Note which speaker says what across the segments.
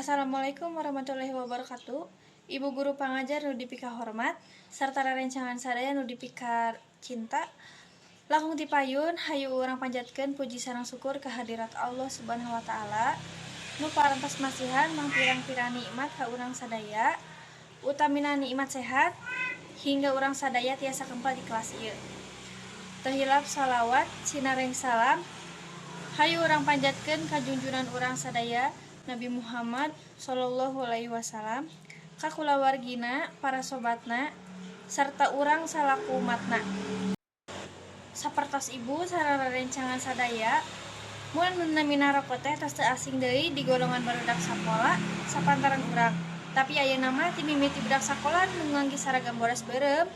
Speaker 1: Assalamualaikum warahmatullahi wabarakatuh. Ibu guru pangajar nu dipikahormat sarta rerencangan sadaya nu dipika cinta. Langkung ti payun hayu urang panjatkeun puji sareng syukur kehadirat Allah Subhanahu wa taala nu parantos masihan mangpirang-pirang nikmat ka urang sadaya, utamina nikmat sehat hingga urang sadaya tiasa kempal di kelas ieu. Teu hilap shalawat sinareng salam hayu urang panjatkeun ka junjunan urang sadaya Nabi Muhammad Shallallahu Alaihi Wasallam, ka kulawargina, para sobatna, sarta urang salaku umatna. Sapertos ibu sareng rerencangan sadaya, mun nu namina roko teh tos teu asing deui di golongan barudak sakola sapantaran urang. Tapi ayeuna mah ti mimiti budak sakola nu ngangge saragam bodas beureum,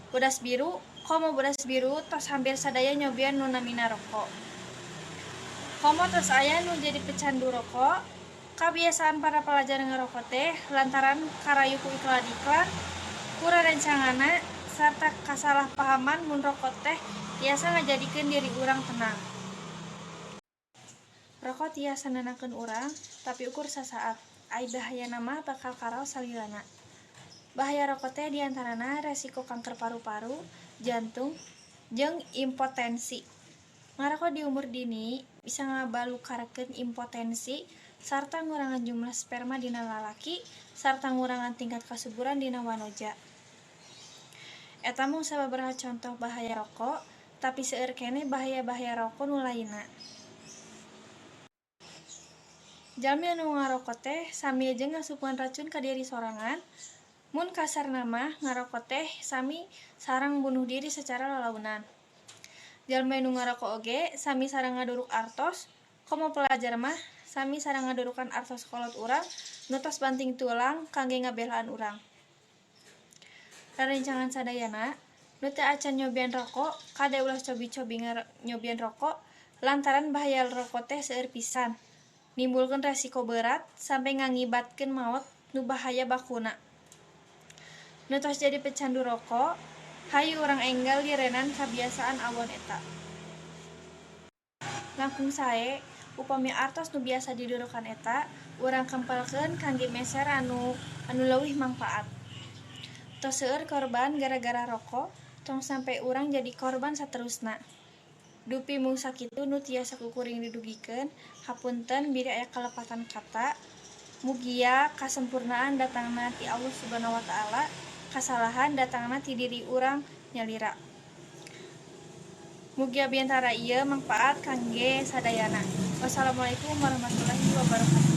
Speaker 1: bodas biru, komo bodas biru tos hampir sadaya nyobian nu namina roko. Komo tos aya nu jadi pecandu roko. Kabiasaan para pelajar ngaroko teh lantaran karayu ku iklan-iklan, ku rerencanganna, sarta kasalahpahaman mun roko teh tiasa ngajadikeun diri urang tenang. Roko tiasa nenangkeun urang, tapi ukur sasaat, ai bahayana mah bakal karaos salilana. Bahaya roko teh diantarana resiko kanker paru-paru, jantung, jeung impotensi. Ngaroko di umur dini bisa ngabalukarkeun impotensi sarta ngurangan jumlah sperma dina lalaki sarta ngurangan tingkat kasuburan dina wanoja. Eta mung sababaraha contoh bahaya roko, tapi seueur keneh bahaya-bahaya roko nu lainna. Jalmi anu ngaroko teh sami jeung ngasupkeun racun ka diri sorangan, mun kasarna mah ngaroko teh sami sareng bunuh diri secara lalaunan. Jalmi anu ngaroko oge sami sareng ngaduruk artos, komo pelajar mah sami sareng ngadurukan artos kolot urang nu tos banting tulang kangge ngabelaan urang. Rerencangan sadayana nu teu acan nyobian roko, kade ulah cobi-cobi nyobian roko lantaran bahaya roko teh seueur pisan, nimbulkeun resiko berat sampai ngangibatkeun maot nu bahaya bakuna. Nu tos jadi pecandu roko, hayu urang enggal lirenan kabiasaan awon eta. Langkung sae upami artos nu biasa didurukan eta urang kempelkeun kangge meser anu anu leuwih mangpaat. Tos seueur korban gara-gara roko, tong sampe urang jadi korban saterusna. Dupi mung sakitu nu tiasa ku kuring didugikeun, hapunten bilih aya kalepatan kata. Mugia kasempurnaan datangna ti Allah Subhanahu wa taala, kasalahan datangna ti diri urang nyalira. Mugia biantara ieu mangpaat kangge sadayana. Wassalamualaikum warahmatullahi wabarakatuh.